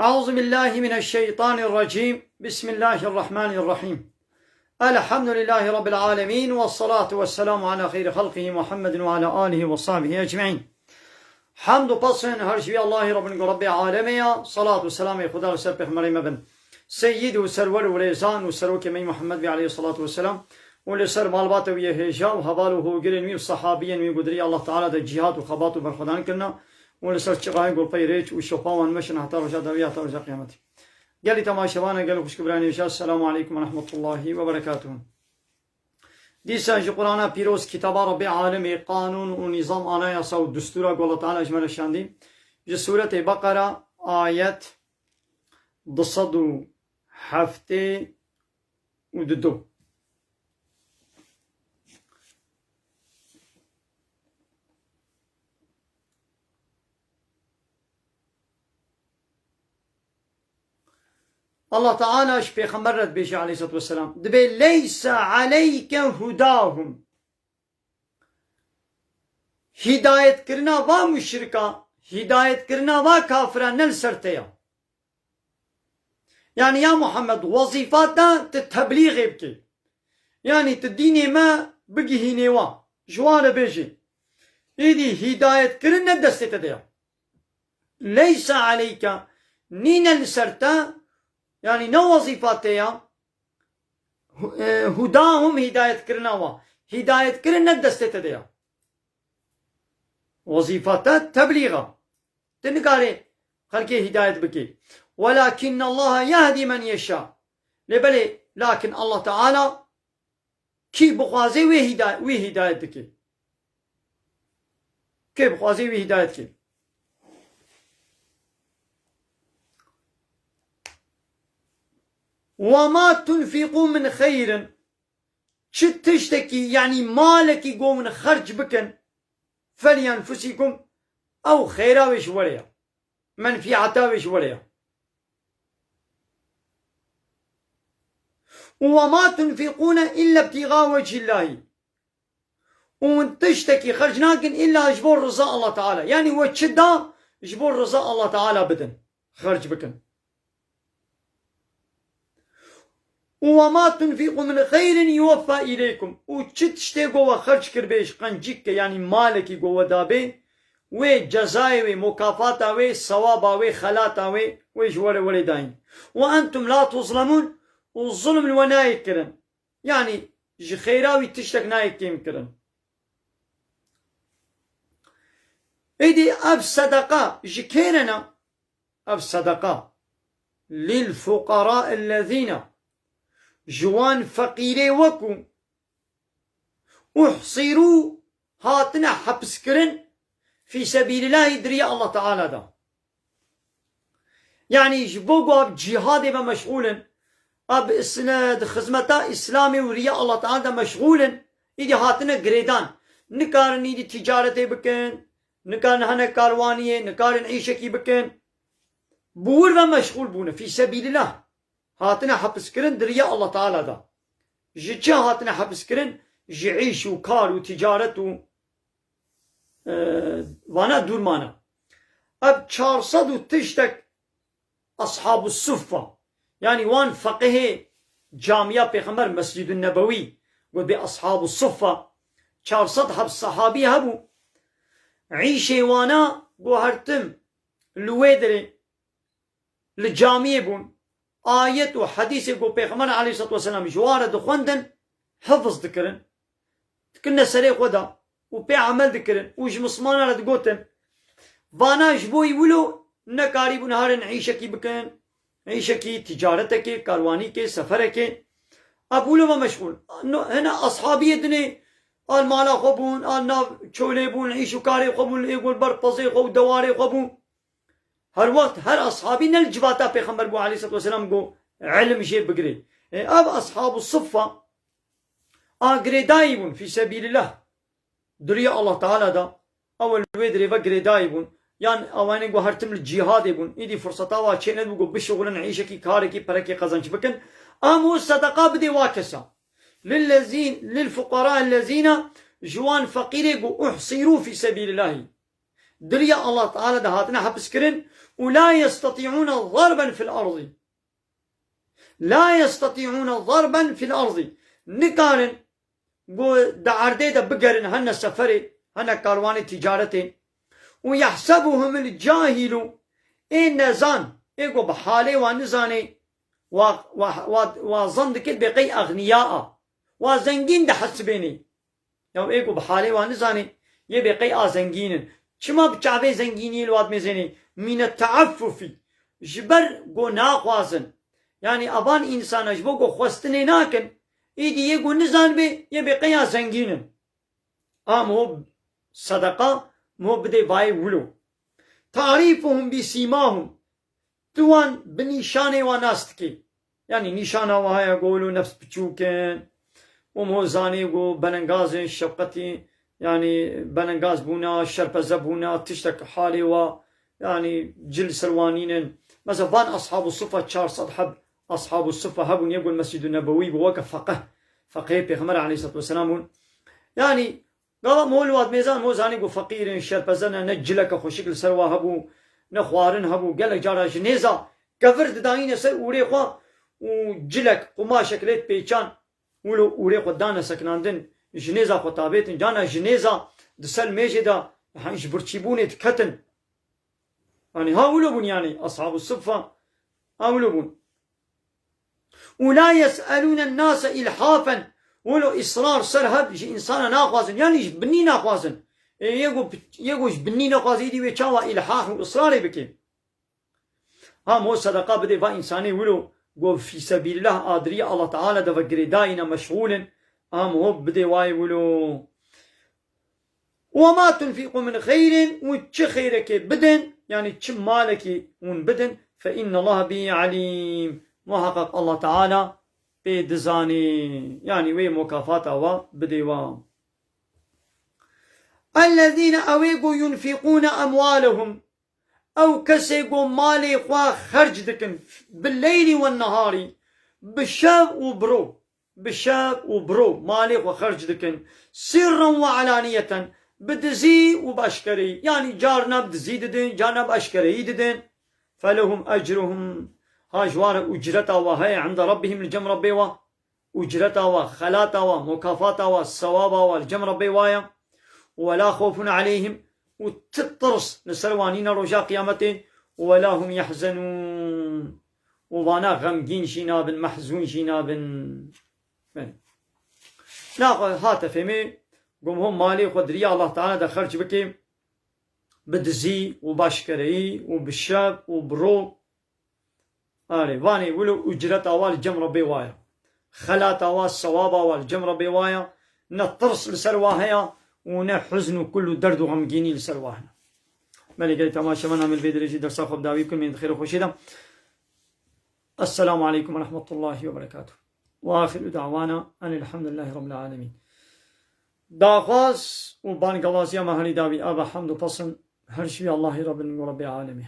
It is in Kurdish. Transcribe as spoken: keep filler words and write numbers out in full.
أعوذ بالله من الشيطان الرجيم. بسم الله الرحمن الرحيم. الحمد لله رب العالمين، والصلاة والسلام على خير خلقه محمد وعلى آله وصحبه أجمعين. Hamd û pesn her ji vî Allahê Rabbin ku Rabbê alemê ya, salat û selamê Xuda li ser Pêxemberê me bin. Seyyid û serwer û rêzan û serokê me Muhammed bî aleyhissalatu vesselam û li ser malbata wî yê hêja û heval û hogirên wî û sahabiyên wî ku di rêya Allah Teala de cîhad û xebat û berxwedan kirina û li ser çixayên ku li pey rêç û şopa wan meşin heta roja dawî heta roja qiyametê. Gelî temaşevana, gelî xwişk û birayên hêja, Selamu aleykum ve rahmetullahi ve berekatuhu. Dîsa ji Qur'ana pîroz, kitaba Rabbê alemê, qanûn û nîzam, anayasa û destûra ku Allah Teala ji me re şandî, ji Sûretê Beqera, ayet du sed û heftê û du. Allah Teala ji Pêxember re dibêje aleyhissalatu vesselam, dibê, "Leyse aleyke hudahum." Hîdayetkirina va muşrika, hîdayetkirina va kafira ne li ser te ya. Yani ya Muhammed, wezîfa te tu teblîxê bikî. Yani tu dînê me bigihînê wa. Ji wan re bêjî. Êdî hîdayetkirin ne destê te de ya. Leyse aleyke, nîne li ser te, yani ne wezîfa te ya, hu-, e, hudahum, hîdayetkirina wa. Hîdayetkirin ne destê te de ya. Wezîfa te teblîx e. Tu nikarî xelkê hîdayet bikî. Welakinne Allaha yehdi men yeşâ. Lê belê, lakin Allah Teala kî bixwaze wê hîda-, wê hîdayet dike. Kê bixwaze wê hîdayet dike. Ve ma tunfiqû min xeyrin. Çi tiştekî, yani malekî ku hûn xerc bikin, felyenfusikum, ew xeyra wê ji we re ye. Menfîeta wê ji we re ye. Û we ma tunfiqûne illa ibtîga wecihillahî. Û hûn tiştekî xerc nakin illa ji bo riza Allah Teala. Yanî we çi da, ji bo riza Allah Teala bidin, xerc bikin. Û we ma tunfiqû min xeyrin yuweffa îleykum. Û çi tiştê ku we xerc kiribê ji qencîkê, yanî malekî ku we dabê, wê cezayê wê, mukafata wê, sewaba wê, xelata wê, wê ji we re were dayîn. Ve entum la tuzlemûn, û zulm li we nayê kirin. Yanî ji xeyra wî tiştek nayê kêm kirin. Êdî ev sedeqa ji kê re ne? Ev sedeqa lil fuqara ellezîne, ji wan feqîrê wekû, uhsîrû, hatine hepiskirin, fî sebîlillahî, di riya Allah Teala de. Yanî ji bo ku ev cîhadê ve meşxûl in, ev bi îsla-, di xizmeta Îslamê û riya Allah Teala de meşxûl in, îdî hatine girêdan. Nikarin îdî tîcaretê bikin, nikarin hene karwaniyê, nikarin îşekî bikin. Bi wir ve meşxûl bûne, fî sebîlillah. Hatine hepiskirin di riya Allah Teala de. Ji çi hatine hepiskirin? Ji îş û kar û ticaret û, e, vana dûr mane. Ev çar sed û tiştek Ashabu Suffa, yanî wan feqihê camiya Pêxember, Mescîdun Nebewî, got bê Ashabu Suffa, çar sed heb sahabî hebû. Îşê wana got her tim li wê derê li camiyê bûn, ayet û hedîsê ku Pêxember aleyhisselatu vesselam ji wan re dixwendin, hifz dikirin, dikirine serê xwe de û pê emel dikirin û ji Mislimana re digotin. Vana ji bo wilo nekarîbûn herin îşekî bikin, îşekî, ticaretekê, karwanîkê, seferekê. Ev wilo ve meşxûl. No, hene ashabiyê dinê al mala xwe bûn, al nav çolê bûn, îş û karê xwe bûn, ê got ber pezê xwe û dewarê xwe bûn. Her wext her ashabî ne li civata Pêxember bû aleyhisselatu vesselam ku ilim jê bigirê. E, ev ashabu suffa a girêdayî bûn fî sebîlillah. Di riya Allah Teala de, ew li wê dirê ve girêdayî bûn. Yan ewanên ku her tim li cîhadê bûn. Îdî firseta wa çê nedibû ku bişixulin, îşekî, karekî, perekî qezenç bikin. Em û sedeqa bidê wa kesa. Lillezîn-, lil fuqara ellezîne, ji wan feqîrê ku uhsîrû fî sebîlillahî. Di riya Allah Teala de hatine hepiskirin ولا يستطيعون ضربا في الأرض. لا يستطيعون ضربا في الأرض. Nikarin ku di erdê de bigerin, hene seferê, hene karwanê ticaretê. ويحسبهم الجاهل, ê nezan, ê ku bi halê wan nizanê, wa, wa, wa, wa zan dike bê qey exniya a. Wa zengîn dihesibênê. Ya ê ku bi halê wan nizanê, yê bê qey a zengîn in. Çima bi çavê zengîniyê li wa dimêzênê? من التعفف. Ji ber ku naxwazin. Yanî evan însana ji bo ku xwestinê nakin, êdî yê ku nizanibê, yê bê qey a zengîn in. A miho sedeqa, miho bidê bayê wilo. تعرفهم بسيماهم. Tu wan bi nîşanê wan nas dikî. Yanî nîşana wa heye ku wilo nefs piçûk in. Û miho zanî ku belengaz in, şefqetî, yanî belengaz bûna, şerpeze bûna, tiştek halê wa, yanî cil ser wan nînin. Mesela van Ashabu Suffa çar sed heb Ashabu Suffa hebûn, yê ku li Mescîdû Nebewî bû weke feqih. Feqihê Pêxember aleyhisselatu vesselam bûn. Yanî gava miho li wa dimêzan, miho zanî ku feqîr in, şerpeze ne, ne cileke xweşik li ser wa hebû, ne xwarin hebû. Gelek cara ji nêza kevir didayîne ser ûrê xwe û cilek, qumaşek lê dipêçan, wilo ûrê xwe dane sekinandin, ji nêza xwe tabêtin. Cana ji nêza di ser mêjê de, he, ji birçîbûnê diketin. Yanî ha wilo bûn, yanî Ashabu Suffa ha wilo bûn. ولا يسألون الناس إلحافا. Wilo israr ser heb ji însana naxwazin. Yanî ji binî naxwazin. Ê, yê ku, yê ku ji binî naxwazî, dî wê çawa îlhah û israrê bike? Ha, miho sedeqa bidê va însanê wilo ku fî sebîlillah a di rîya Allah Teala de ve girêdayî ne, meşxûl in. Ha, miho bidê wayê wilo. وما تنفقوا من خير, û çi xeyrekê bidin, yanî çi malekî hûn bidin, فإن الله به عليم, muhaqqaq Allah Teala pê dizanî, yanî wê mukafata wa bidê wa. الذين, ewê ku ينفقون أموالهم, ew kesê ku malê xwe xerc dikin, بالليل والنهار, bi şev û bi roj. Bi şev û bi roj malê xwe xerc dikin. سرا وعلانية, bi dizî û bi eşkereyî. Yanî carna bi dizî didin, carna bi eşkereyî didin. فلهم أجرهم, ha ji wan re ucreta wa heye, عند ربهم, li cem Rebbê wa. Ucreta wa, xelata wa, mukafata wa, sewaba wa li cem Rebbê wa ye. ولا خوف عليهم, û ti tirs li ser wan nîne roja qiyametê. ولا هم يحزنون, û vana xemgîn jî nabin, mehzûn jî nabin. Belê. Naxwe hate fêmê, ku miho malê xwe di rîya Allah Teala de xerc bike, bi dizî û bi eşkereyî û bi şev û bi roj. Arê, vanê wilo ucreta wa li cem Rebbê wa ye. Xelata wa, sewaba wa li cem Rebbê wa ye. Ne tirs li ser wa heye û ne huzn û kul û derd û xemgînî li ser wa hene. Belê gelî temaşevan, em li vê derê jî dersa xwe bi dawî bikin, em ê di xêr û xweşiyê de. السلام عليكم ورحمة الله وبركاته. وآخر دعوانا أن الحمد لله رب العالمين. Daxwaz û bangalaziya me herî dawî ava hemd û pesin her ji wî Allahî Rabbin û Rabbê alemê.